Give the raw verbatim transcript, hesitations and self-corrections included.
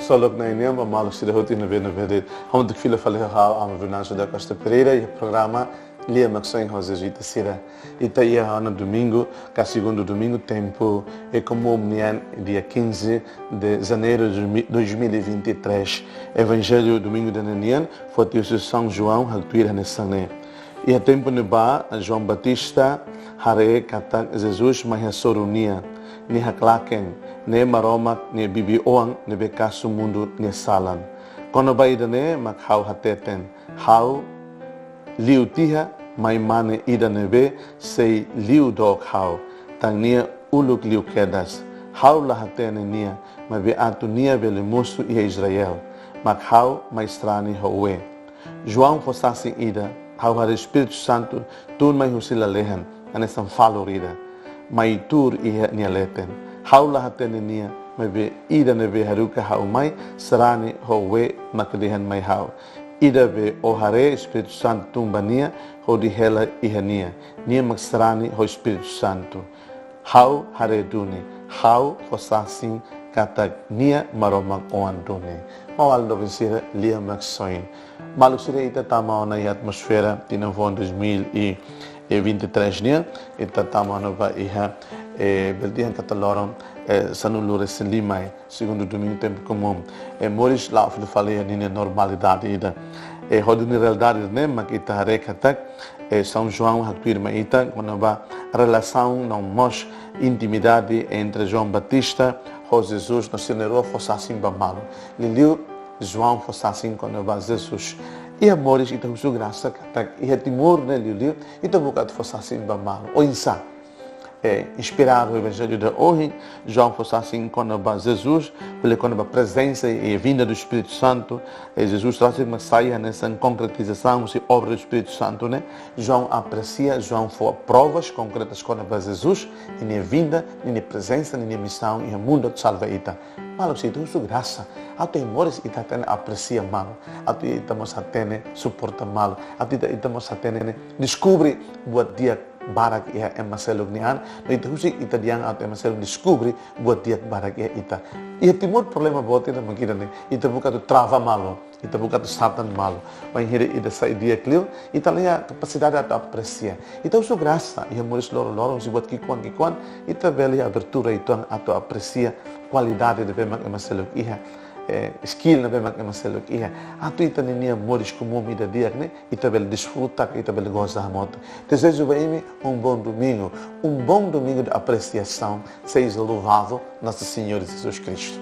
Solok na inian ba maluk sira hotu ne'ebé, ne'ebé de'it hamutuk fila fali ho ha'u, Amu Venâncio da Costa Pereira, iha programa Lia Maksoin ho Jesuita sira. Ita iha ona domingu, ka segundu domingu tempu komún nian, dia quinze de janeiro de dois mil e vinte e três. Evanjellu domingu ida-ne'e nian foti husi São João, haktuir hanesan ne'e. Iha tempu ne'ebá, João Batista haree katak Jesus mai hasoru nia, nia haklaken, ne'e Maromak nia bibi-oan ne'ebé kasu mundu nia salan. Kona-ba ida-ne'e mak ha'u hateten: Ha'u liu tiha mai mane ida ne'ebé sei liu dook ha'u, tan nia uluk liu kedas. Ha'u la hatene nia, maibé atu nia bele mosu iha Israel, mak ha'u mai sarani ho Ué. João fó sasin ida: Ha'u haree Espíritu Santu tun mai husi lalehan, hanesan falur ida, mai tuur iha nia leten. Ha'u la hatene nia, maibé ida ne'ebé haruka ha'u mai sarani ho Ué mak dehan mai ha'u: Ida be ó haree Espíritu Santu tun ba nia hodi hela iha nia, nia mak sarani ho Espíritu Santu. Ha'u haree duni, ha'u fó sasin katak nia Maromak Oan duni. Maluk doben sira, Lia Maksoin. Maluk sira, ita tama ona iha atmosfera tinan foun dois mil e vinte e três nian, ita tama ona ba iha, eh, bele dehan katak loron, eh, sanulu-resin-lima, segundu domingu tempu komún. Eh, moris la'o fila fali ninia normalidade ida. Eh, hodi nune'e realidade ne'e mak ita haree katak, eh, São João haktuir mai ita kona-ba relasaun no mós intimidade entre João Batista ho Jesus, no sira na'in-rua fó sasin ba malu. Liuliu João fó sasin kona-ba Jesus. Iha moris ita husu grasa katak iha Timor ne'e liuliu ita buka atu fó sasin ba malu. Oinsá? Eh, inspiradu ho Evanjellu ida ohin, João fó sasin kona-ba Jesus, ko'alia kona-ba prezensa e vinda do Espírito Santu. Eh, Jesus rasik mak sai hanesan konkretizasaun husi obra do Espírito Santu ne'e. João apresia, João fó provas konkretas kona-ba Jesus, ninia vinda, ninia prezensa, ninia misaun iha mundu atu salva ita. Maluk sira, ita husu grasa atu iha moris ita hatene apresia malu, atu ita mós hatene suporta malu, atu ita, ita mós hatene deskubre buat di'ak barak iha ema seluk nia an, no ita husik ita-nia an atu ema seluk deskubre buat di'ak barak iha ita. Iha Timor problema boot ida mak ida-ne'e, ita buka atu trava malu, ita buka atu satan malu. Bainhira ida sai di'ak liu, ita la iha kapasidade atu apresia. Ita husu grasa iha moris loroloron, husi buat ki'ikoan-ki'ikoan, ita bele abertura ita-nia an atu apresia kualidade ne'ebé mak ema seluk iha, eh, skill ne'ebé mak ema seluk iha. Atu ita ninia moris komún ida di'ak ne'e, ita bele desfruta, ita bele goza hamutuk. Desejo ba imi um bom domingo, um bom domingo de apreciação. Seja louvado Nosso Senhor Jesus Cristo.